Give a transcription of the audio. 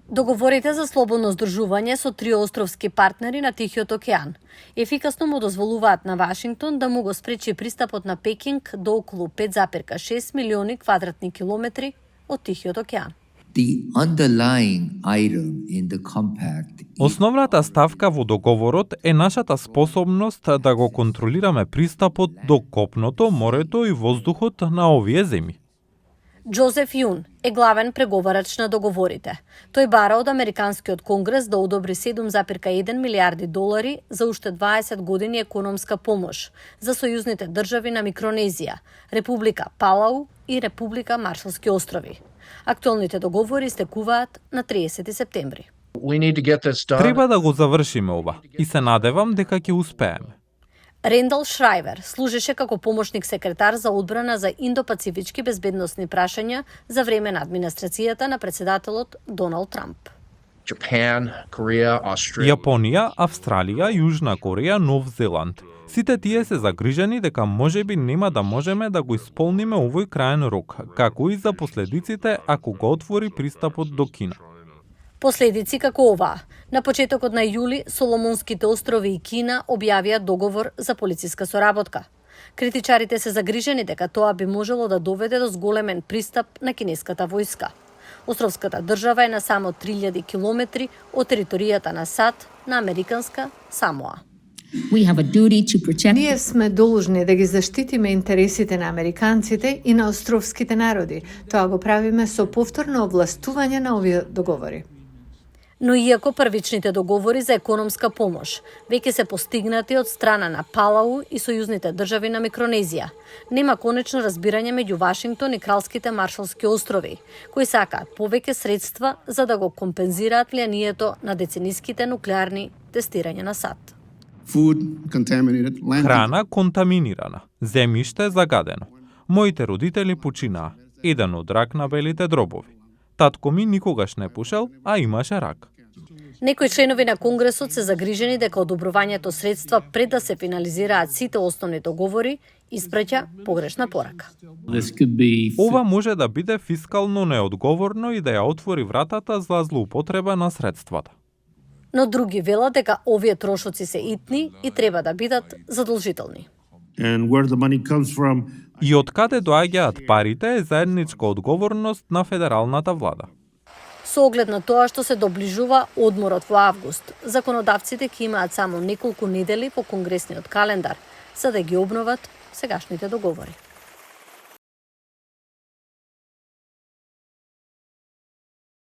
Договорите за слободно здружување со три островски партнери на Тихиот океан ефикасно му дозволуваат на Вашингтон да му го спречи пристапот на Пекинг до околу 5,6 милиони квадратни километри од Тихиот океан. The underlying item in the compact Основната ставка во договорот е нашата способност да го контролираме пристапот до копното, морето и воздухот на овие земји. Джозеф Јун е главен преговарач на договорите. Тој бара од Американскиот конгрес да одобри 7,1 милиарди долари за уште 20 години економска помош за сојузните држави на Микронезија, Република Палау и Република Маршалски острови. Актуелните договори истекуваат на 30 септември. Треба да го завршиме ова и се надевам дека ќе успееме. Рендал Шрајвер служеше како помошник секретар за одбрана за индопацифички безбедносни прашања за време на администрацијата на председателот Доналд Трамп. Јапонија, Австралија, Јужна Кореја, Нов Зеланд. Сите тие се загрижени дека можеби нема да можеме да го исполниме овој краен рок, како и за последиците ако го отвори пристапот до Кина. Последици како оваа. На почетокот на јули, Соломонските острови и Кина објавија договор за полициска соработка. Критичарите се загрижени дека тоа би можело да доведе до зголемен пристап на кинеската војска. Островската држава е на само 3000 километри од територијата на САД на американска Самоа. Ние сме должни да ги заштитиме интересите на американците и на островските народи. Тоа го правиме со повторно овластување на овие договори. Но иако првичните договори за економска помош веќе се постигнати од страна на Палау и сојузните држави на Микронезија, нема конечно разбирање меѓу Вашингтон и Кралските Маршалски острови, кои сакаат повеќе средства за да го компензираат влијанието на децениските нуклеарни тестирања на САД. Храна контаминирана, земјиште загадено. Моите родители починаа, еден од рак на белите дробови. Татко ми никогаш не пушел, а имаше рак. Некои членови на Конгресот се загрижени дека одобрувањето средства пред да се финализираат сите основни договори испраќа погрешна порака. Ова може да биде фискално неодговорно и да ја отвори вратата за злоупотреба на средствата. Но други велат дека овие трошоци се итни и треба да бидат задолжителни. И од каде доаѓаат парите е заедничка одговорност на федералната влада. Со оглед на тоа што се доближува одморот во август, законодавците ќе имаат само неколку недели по конгресниот календар за да ги обноват сегашните договори.